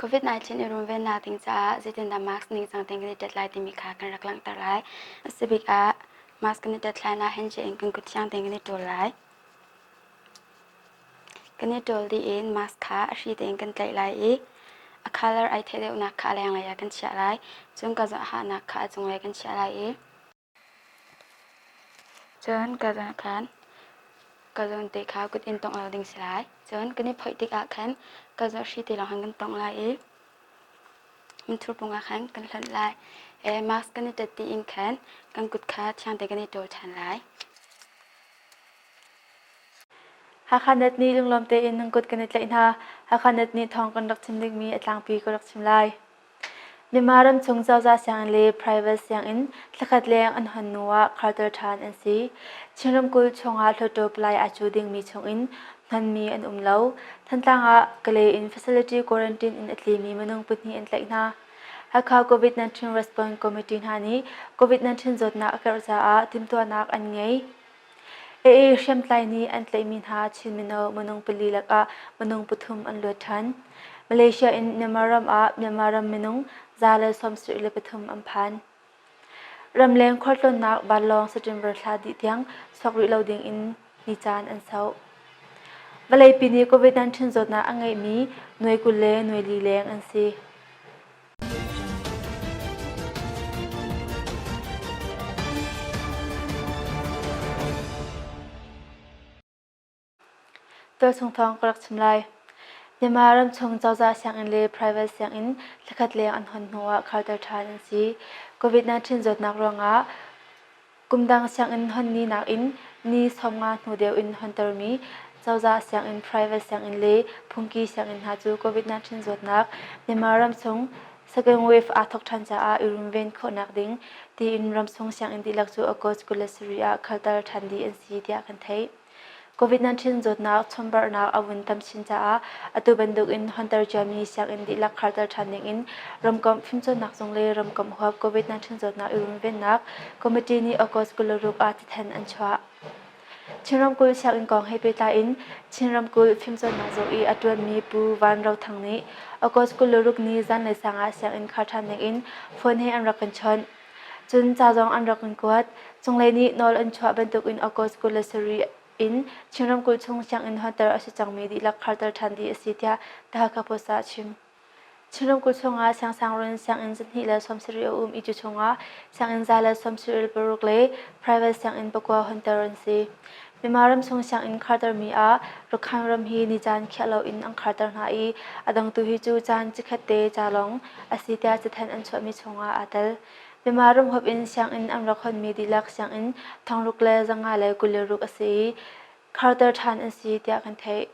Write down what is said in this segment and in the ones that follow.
COVID-19 i runvennak ding caah zeitindah mask ningcang tein kan i tet lai timi kha kan rak langhter lai. A si bik ah mask kan i tet hlan ah handshake in kan kut thiang tein kan i ṭawl lai. Kan i ṭawl dih in mask kha a hri tein kan tlaih lai i a colour ai theih deuhnak kha a lenglei ah kan chiah lai. Cun ka hahnak kha a cunglei kan chiah lai i Cun ka zawn khan ka zawn te kha kut in tongh lo ding si lai. Cun kan i phoih tikah khan ka zawn hri te lawng khan kan tongh lai i minthur pung ah khan kan hlonh lai. E, mask kan i ṭet dih in khan kan kut kha thiang te kan i ṭawl ṭhan lai. Hakha Net nih lunglawm tein nan kut kan i tlaih hna. Hakha Net nih thawng kan rak chim dingmi a tlangpi ka rak chim lai. Myanmar ramchung cozah sianginn le private sianginn thlakhat leng an hon hnu ah kharter ṭhan an si. Chin ramkulh chungah Hluttaw palai aa cu dingmi chungin hmanmi an um lo. Thantlang ah Kalay in facility quarantine in a tlimi minung pahnih an tlaih hna. Hakha COVID-19 Response Committee hna nih COVID-19 zawtnak a karh caah timhtuahnak an ngei. AA hriamtlai nih an tlaihmi hna Chin mino minung pali lakah minung pathum an luat ṭhan. Malaysia in Myanmar ram ah Myanmar ram minung 173 an phan. Ramleng khualtlawnnak vanlawng September thla dih tiang chuak rih lo ding in ni caan an sauh. Vawleipi nih COVID-19 zawtnak a ngeihmi nuai 20 le nuai li leng an si. Tualchung thawng ka rak chim lai. Myanmar ramchung cozah sianginn le private sianginn thlakhat leng an hon hnu ah kharter ṭhan an si. COVID-19 zawtnak ruangah Kumdang sianginn hon ni nakin ni 50 hnu deuh in hontermi cozah sianginn, private sianginn le phungki sianginn hna cu COVID-19 zawtnak Myanmar ramchung second wave aa thawk ṭhan caah i runven khawhnak ding tiin ramchung sianginn dihlak cu August 27 ah khalter ṭhan dih an si tiah kan theih. COVID-19 zawtnak chawnhbarhnak a vun tam chin caah atu bantuk in honter ciami sianginn dihlak kharter ṭhan ding in ramkomh fimcawnnak zung le ramkomh huap COVID-19 zawtnak i runvennak committee nih August 26 ah cathanh an chuah. Chin ramkulh sianginn kong he pehtlai in Chin ramkulh fimcawnnak zung i a ṭuanmi Pu Van Ro Thang nih August 26 ni zanlei sang ah sianginn khar ṭhan ding in phone he an rak kan chawnh. Cun ca zong an rak kan kuat. Cunglei nih nawl an chuah bantukin August 27 in Chin ramkulh chung sianginn honter a si cangmi dihlak kharter ṭhan dih a si tiah The Hakha Post ah a chim. Chin ramkulh chungah siangsangrun sianginn 270 a um i cu chungah sianginn 176 le private sianginn pakua honter an si. Myanmar ramchung sianginn khartermi ah Rakhine ram hi ni caan khiah loin an kharter hna i a dang tu hi cu caan chikkhat te ca lawng a si tiah cathanh an chuahmi chungah aa tel. Myanmar ram huap in sianginn an rak honmi dihlak sianginn thongruk le 526 a si i kharter ṭhan an si tiah kan theih.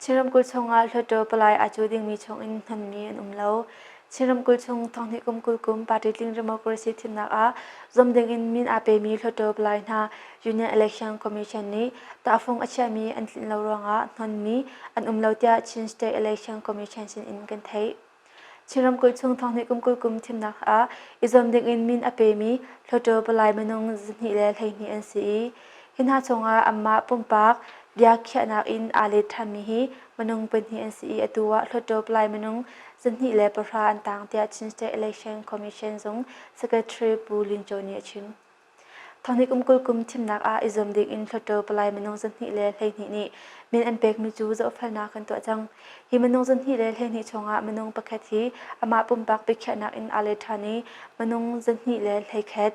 Chin ramkulh chungah Hluttaw palai aa cu dingmi chungin hnonmi an um lo. Chin ramkulh chung thonghnih kum 20 kum party tling democracy thimnak ah zuam dingin min aa pemi Hluttaw palai hna Union Election Commission nih tahfung a chiahmi an tlinh lo ruangah hnonmi an um lo tiah Chin State Election Commission sin in kan theih. Chin ramkulh chung thonghnih kum 20 kum thimnak ah i zuam dingin min a pemi Hluttaw palai minung 212 an si i hi hna chungah anmah pumpak biakhiahnak in aa let ṭhanmi hi minung pahnih an si i atu ah Hluttaw palai minung 210 an tang tiah Chin State Election Commission zung Secretary Pu Lin Cho nih a chim. Thonghnih kum 20 kum thimnak ah i zuam ding in Hluttaw palai minung 212 nih min an pekmi cu zohfelnak kan tuah cang. Hi minung 212 chungah minung pakhat hi amah pumpak biakhiahnak in aa let ṭhan i minung 211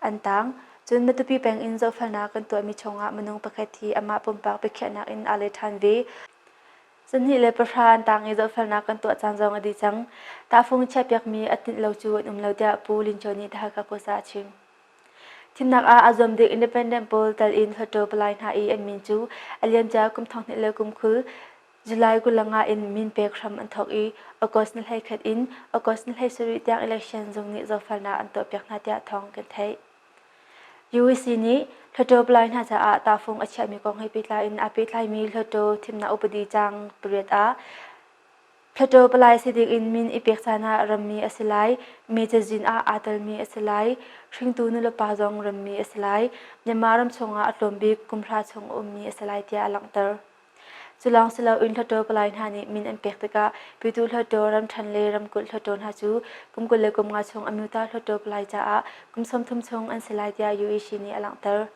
an tang. Cun Matupi peng in zohfelnak kan tuahmi chungah minung pakhat hi amah pumpak biakhiahnak in aa let ṭhan ve. 210 an tang i zohfelnak kan tuah caan zong a dih cang. Tahfung chiahpiakmi a tlinh lo cu an um lo tiah Pu Lin Cho nih The Hakha Post ah a chim. Thimnak ah a zuam ding independent pawl tal in Hluttaw palai hna i an min cu a liamcia kum 20 le kum 20 July 25 in min pek hram an thawk i August ni 11 in August ni 17 tiang election zung nih zohfelnak an tuahpiak hna tiah thawng kan theih. UEC nih Hluttaw palai hna caah tahfung a chiahmi kong he pehtlai in aa pehtlaimi Hluttaw thimnak upadi caang pariat ah. Hluttaw palai si dingin min i pek caan ah rammi a si lai, mi cazin ah aa telmi a si lai, hringtu nulepa zong rammi a si lai, Myanmar ram chungah a tlawm bik kum hra chung a ummi a si lai tiah a langhter. Cu lawng si loin hluttaw palai hna nih min an pek tikah Pyituh Hluttaw, ramṭhen le ramkulh hluttaw hna cu kum 25 chung amyota hluttaw palai caah kum 30 chung an si lai tiah UEC nih a langhter.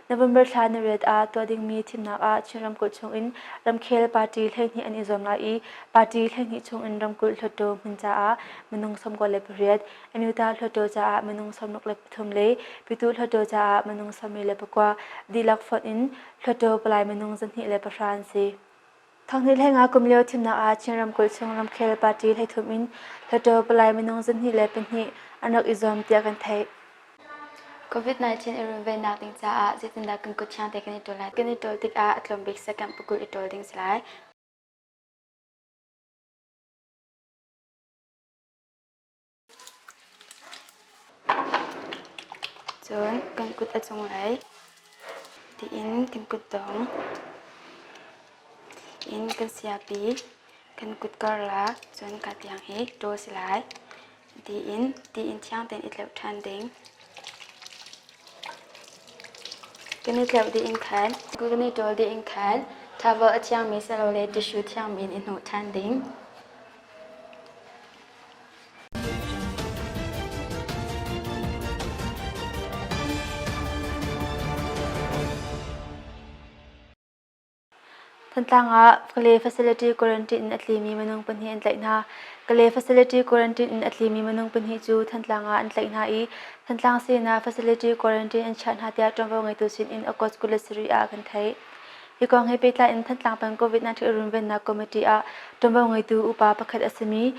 November thla niriat ah tuah dingmi thimnak ah Chin ramkulh chungin ramkhel party 12 an i zuam lai i party 12 chungin ramkulh hluttaw hmun caah minung 98, Amyota hluttaw caah minung 63 le Pyituh hluttaw caah minung 49 dihlak fonh in hluttaw palai minung 210 an si. Thonghnih hleinga kum lio thimnak ah Chin ramkulh chung ramkhel party 33 in hluttaw palai minung 102 an rak i zuam tiah kan theih. COVID-19 i runvennak ding caah zeitindah kan kut thiang te kan i ṭawl lai? Kan i ṭawl tikah a tlawm bik second pakul i ṭawl ding si lai. Cun kan kut a cunglei tiin kan kutdong in kan siapi kan kut karlak cun ka tiang hi ṭawl si lai. Tiin tiin thiang tein i tleuh ṭhan ding. Kan i tleuh dih in khan kan i ṭawl dih in khan towel a thiangmi silole tissue thiangmi in i hnawh ṭhan ding. Thantlang ah Kalay Facility Quarantine in a tlimi minung pahnih an tlaih hna. Kalay Facility Quarantine in a tlimi minung pahnih cu Thantlang ah an tlaih hna i Thantlang sinah Facility Quarantine an chiah hna tiah ṭuanvo ngeitu sin in August 27 ah kan theih. Hi kong he pehtlai in Thantlang peng COVID-19 runvennak committee ah ṭuanvo ngeitu upa pakhat a simi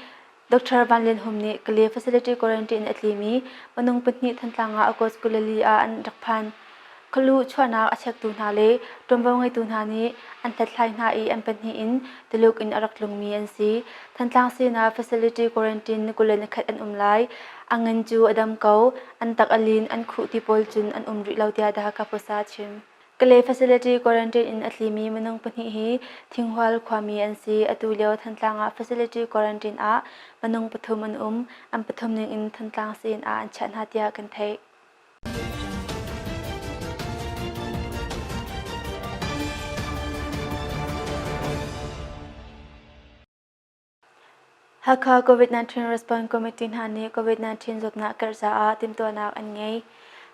Dr. Van Lian Hum nih Kalay Facility Quarantine in a tlimi minung pahnih Thantlang ah August 24 ah an rak phan. Khualuh chuahnak a chektu hna le ṭuanvo ngeitu hna nih an hlathlai hna i an pahnih in Tuluk in a rak tlungmi an si. Thantlang sinah Facility Quarantine ni 21 an um lai. A ngan cu a dam ko, an tak a lin, an khuh ti pawl cun an um rih lo tiah The Hakha Post ah a chim. Kalay Facility Quarantine in a tlimi minung pahnih hi Thinghual khuami an si. Atu lio Thantlang ah Facility Quarantine ah minung pathum an um. An pathum ning in Thantlang sii-inn ah an chiah hna tiah kan theih. Hakha COVID-19 Response Committee hna nih COVID-19 zawtnak karh caah timhtuahnak an ngei.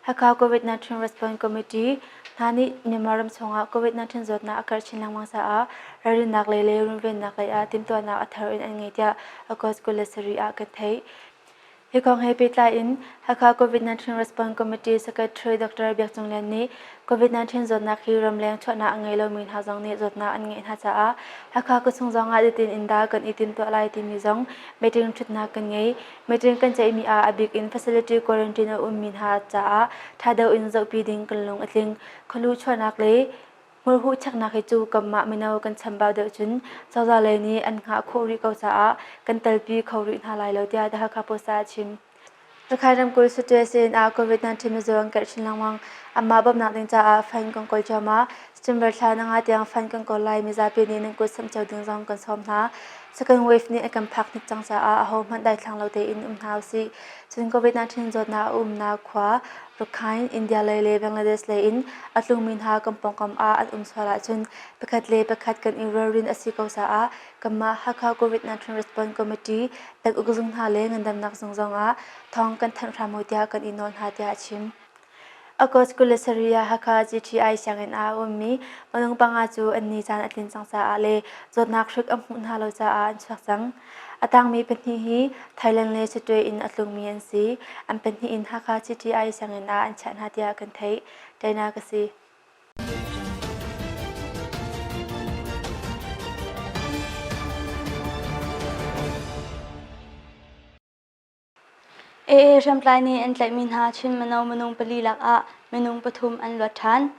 Hakha COVID-19 Response Committee hna nih Myanmar ram chungah COVID-19 zawtnak a karh chin lengmang caah ralrinnak lei le runvennak lei ah timhtuahnak a thar in an ngei tiah August 27 ah kan theih. Hi kong he pehtlai in Hakha COVID-19 Response Committee Secretary Dr. Biak Cung Lian nih COVID-19 zawtnak hi ramleng chuahnak a ngei lomi hna zong nih zawtnak an ngeih hna caah Hakha khuachung zong ah zeitin in dah kan i timtuah lai timi zong meeting ṭhutnak kan ngei. Meeting kan ceihmi ah a bik in facility quarantine a ummi hna caah ṭha deuh in zohpi ding kan lung a tling. Khualu chuahnak le Hmurhuh cheknak hi cu kanmah mino kan chambau deuh cun cozah lei nih an hngah khawh rih ko caah kan telpi kho rih hna lai lo tiah The Hakha Post ah a chim. Rakhine ramkulh Sute sin ah COVID-19 mizaw an karh chin lengmang. Anmah bawmhnak ding caah fund kan kawl cuahmah. September thla nanga tiang fund kan kawl lai. Mizapi nih nan kut samh cio ding zong kan sawm hna. Second wave nih a kan phak hnik cang caah ahohmanh daithlang lo tein um hna usih. Cun COVID-19 zawtnak a umnak khua Rakhine, India lei le Bangladesh lei in a tlungmi hna kan pawngkam ah an um sual ahcun pakhat le pakhat kan i ralrin a si ko caah kanmah Hakha COVID-19 Response Committee penguk zung hna le ngandamnak zung zong ah thawng kan thanh hram u tiah kan i nawl hna tiah a chim. August 27 ah Hakha GTI sianginn ah a ummi minung panga cu an ni caan a tlin cang caah le zawtnak hrik a hmuh hna lo caah an chuak cang. A tangmi pahnih hi Thailand le Sittwe in a tlungmi an si. An pahnih in Hakha CTI sianginn ah an chiah hna tiah kan theih. China ka si. AA hriamtlai nih an tlaihmi hna Chin mino minung pali lakah minung pathum an luat ṭhan.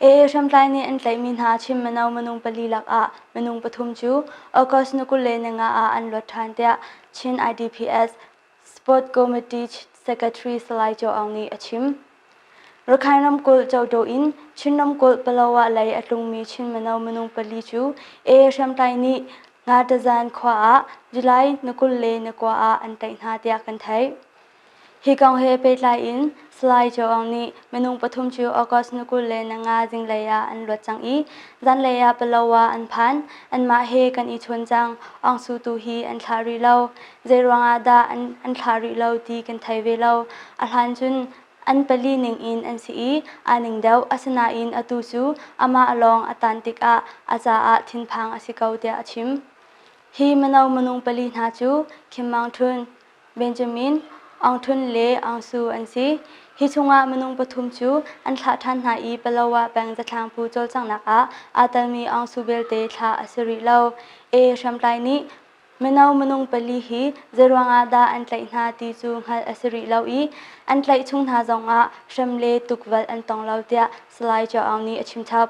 AA hriamtlai nih an tlaihmi hna Chin mino minung pali lakah minung pathum cu August ni 25 ah an luat ṭhan tiah Chin IDPS Sport Committee Secretary Salai Cho Aung nih a chim. Rakhine ramkulh Codo in Chin ramkulh Palawa lei a tlungmi Chin mino minung pali cu AA hriamtlai nih Ngatazan khua ah July ni 22 ah an tlaih hna tiah kan theih. Hi kong he pehtlai in Salai Joe Aung nih minung pathum cu August ni 25 zinglei ah an luat cang i zanlei ah Palawa an phan. Anmah he kan i chawn cang. Aung Su tu hi an thlah rih lo. Zeiruang ah dah an thlah rih lo ti kan thei ve lo. A hlan cun an pali ning in an si i aa ning deuh. Asinain atu cu amah lawng a tan tikah a caah thinphang a si ko tiah a chim. Hi mino minung pali hna cu Kim Maung Htun, Benjamin, Aung Htun le Aung Su an si. Hi chungah minung pathum cu an thlah ṭhan hna i Palawa peng zathlangpu cawlcanghnak ah aa telmi Aung Su belte thlah a si rih lo. E hriamtlai nih mino minung pali hi zeiruang ah dah an tlaih hna ti cu hngalh a si rih lo i an tlaih chung hna zongah hrem le tukvelh an tong lo tiah Salai Kyaw Aung nih a chimchap.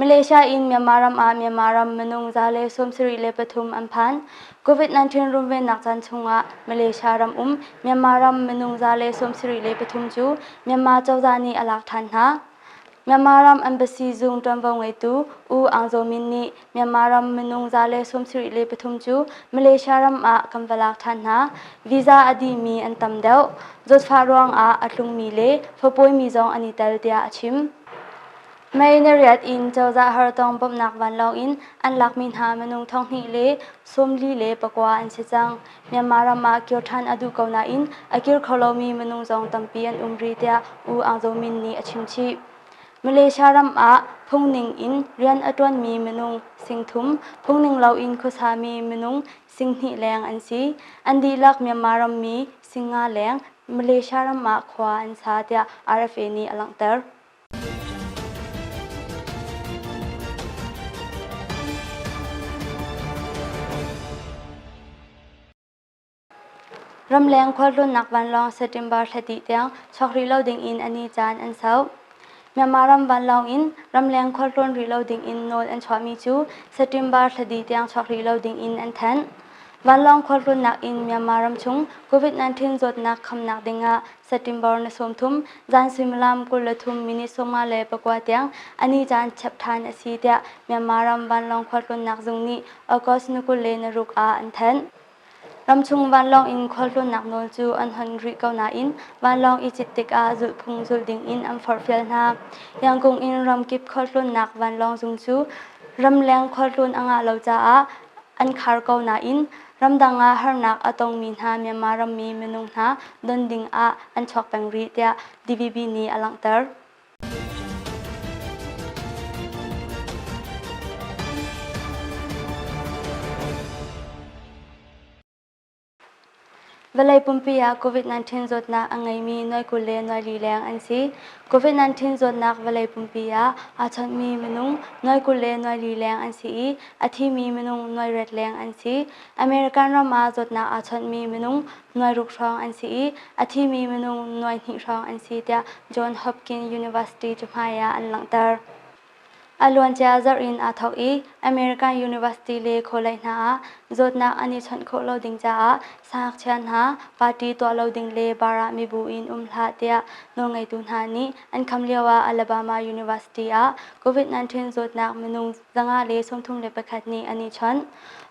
Malaysia in Myanmar ram ah Myanmar ram minung 173 an phan. COVID-19 runvennak caan chungah Malaysia ram um Myanmar ram minung 173 cu Myanmar cozah nih a lak ṭhan hna. Myanmar ram embassy zung ṭuanvo ngeitu U Aung Zaw Min nih Myanmar ram minung 173 cu Malaysia ram ah kan va lak ṭhan hna. Visa a dihmi an tam deuh. Zawtfah ruangah a tlungmi le fapawimi zong an i tel tiah a chim. May ni riat in cozah hartong bawmhnak vanlawng in an lakmi hna minung 2049 an si cang. Myanmar ram ah kir ṭhan a duh ko nain a kir kho lomi minung zong tampi an um rih tiah U Aung Zaw Min nih a chim chih. Malaysia ram ah phungning in rian a ṭuanmi minung 3000, phungning loin khuasami minung 2000 leng an si. An dihlak Myanmar rammi 50 leng Malaysia ram ah khua an sa tiah RFA nih a langhter. Ramleng khualtlawnnak vanlawng September thla dih tiang chuak rih lo dingin a ni caan an sauh. Myanmar ram vanlawng in ramleng khualtlawn rih lo dingin nawl an chuahmi cu September thla dih tiang chuak rih lo dingin an thanh. Vanlawng khualtlawnnak in Myanmar ramchung COVID-19 zawtnak khamnak dingah September ni 30, zan suimilam 23 minute 54 tiang a ni caan chap ṭhan a si tiah Myanmar ram vanlawng khualtlawnnak zung nih August ni 26 ah an thanh. Ramchung vanlawng in khualtlawnnak nawl cu an hon rih ko nain vanlawng i cit tikah zulhphung zulh dingin an forhfial hna. Yangon in ramkip khualtlawnnak vanlawng zung cu ramleng khualtlawn a ngah lo caah an khar ko nain ramdang ah harnak a tongmi hna Myanmar rammi minung hna don ding ah an chuak peng rih tiah DVB nih a langhter. Vawlei pumpi ah COVID-19 zawtnak a ngeimi nuai 20 le nuai li leng an si. COVID-19 zawtnak vawlei pumpi ah aa chawnhmi minung nuai 20 le nuai li leng an si i a thimi minung nuai riat leng an si. American ram ah zawtnak aa chawnhmi minung nuai ruk hrawng an si i a thimi minung nuai hnih hrawng an si tiah John Hopkins University cahmai ah an langhter. A luancia zarh in aa thawk i American University le khualei hna ah zawtnak an i chawnh khawh lo ding caah sangakchia hna party tuah lo ding le bar ah mibu in um hlah tiah nawlngeitu hna nih an kham lio ah Alabama University ah COVID-19 zawtnak minung 131 nih an i chawnh.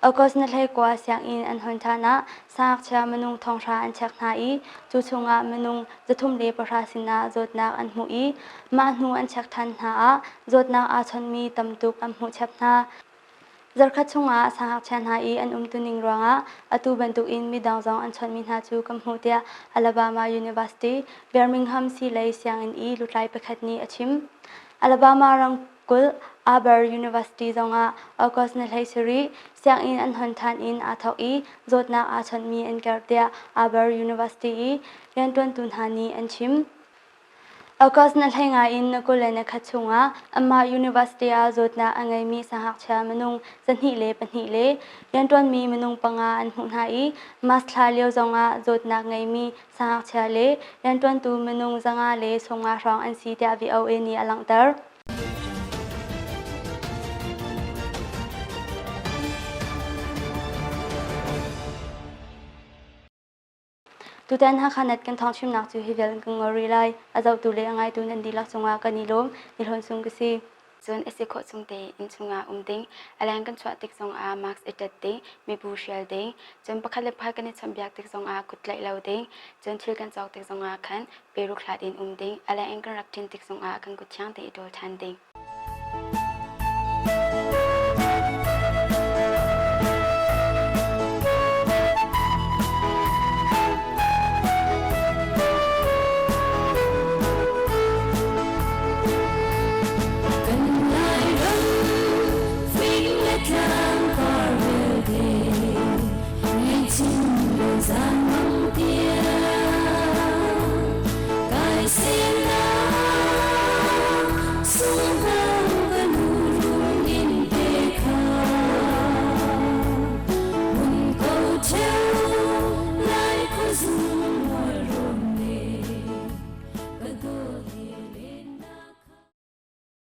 August ni 19 sianginn an hon ṭhan ah sangakchia minung thonghra an check hna i cu chungah minung 310 sinah zawtnak an hmuh i mah hnu an check ṭhan hna ah zawtnak aa chawnhmi tam tuk an hmuh chep hna. Zarkhat chungah sangakchia hna i an umtuning ruangah atu bantukin midang zong an chawnhmi hna cu kan hmuh tiah Alabama University, Birmingham siilei sianginn i lutlai pakhat nih a chim. Alabama ramkulh Auburn University zongah August ni 17 sianginn an hon ṭhan in aa thawk i zawtnak aa chawnhmi an karh tiah Auburn University i rianṭuantu hna nih an chim. August na hlei ngai in na 21 chungah anmah university ah zawtnak a ngeimi sangakchia minung 202 le rianṭuanmi minung panga an hmuh hna i March thla lio zongah zawtnak ngeimi sangakchia le rianṭuantu minung 550 hrawng an si tiah VOA nih a langhter. Tutan Hakha Net kan thawngchimnak cu hi vial in kan ngol rih lai. A zohtu le a ngaitu nan dihlak cungah kan i lawm. Ni Hlawn Sung ka si. Cun a si khawh chung tein inn chungah um ding, a leng kan chuah tik zongah mask i ṭet ding, mibu hrial ding, cun pakhat le pakhat kan i chawnhbiak tik zongah kut tlaih lo ding, cun thil kan cawk tik zongah khan peruk hlat in um ding, a leng in kan rak ṭin tik zongah kan kut thiang tein i ṭawl ṭhan ding.